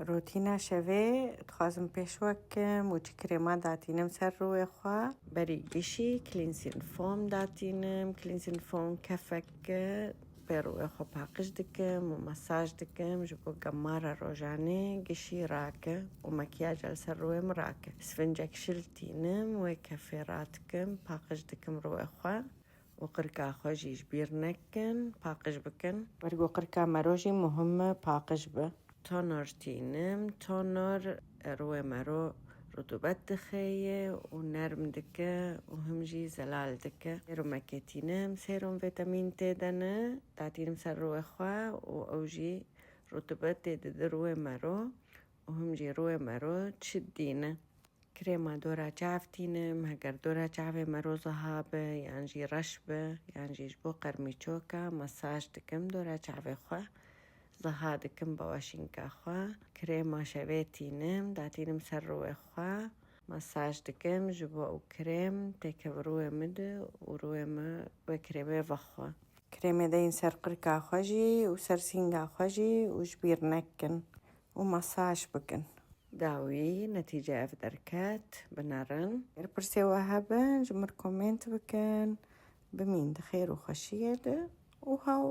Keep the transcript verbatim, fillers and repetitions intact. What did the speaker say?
Rotîna şevê dixwazim pêşwe kim û çi krêma datînim ser rûyê xwe. Berî gişî cleansing foam datînim. Cleansing foam kefek e, pê rûyê xwe paqij dikim û masaj dikim ji bo gemara rojanê gişî rake û makyaj li ser rûyê min rake. Sfincek şil tînim, wê kefê radikim, paqij dikim rûyê xwe û qirka xwe jî ji bîr nekin, paqij bikin. Bergo qirka mero jî muhim e, paqij be. Toner tînim, toner rûyê mero rutubet dixeye û nerm dike û him jî zelal dike. Serumekê tînim, serum vitamin T de ne, datînim ser rûyê xwe û ew jî rutubetê dide rûyê mero û him jî rûyê mero çit dîne. Krêma dora çav tînim, heger dora çavê mero ziha be yan jî reş be yan jî ji bo qermîçoka masaj dikim dora çavê xwe. Ziha dikim baweşînka xwe. Krêma şevê tînim, datînim ser rûyê xwe. Masaj dikim ji bo ew krêm têkeve rûyê min de û rûyê min wê krêmê vexwe. Krêmê deyin ser qirka xwe jî û ser sînga xwe jî û ji bîr nekin û masaj bikin. Dawî netîce ev derket, binerin. Ger pirsê we hebin, ji mir komênt bikin. Bimîn di xêr û xweşiyê de û hew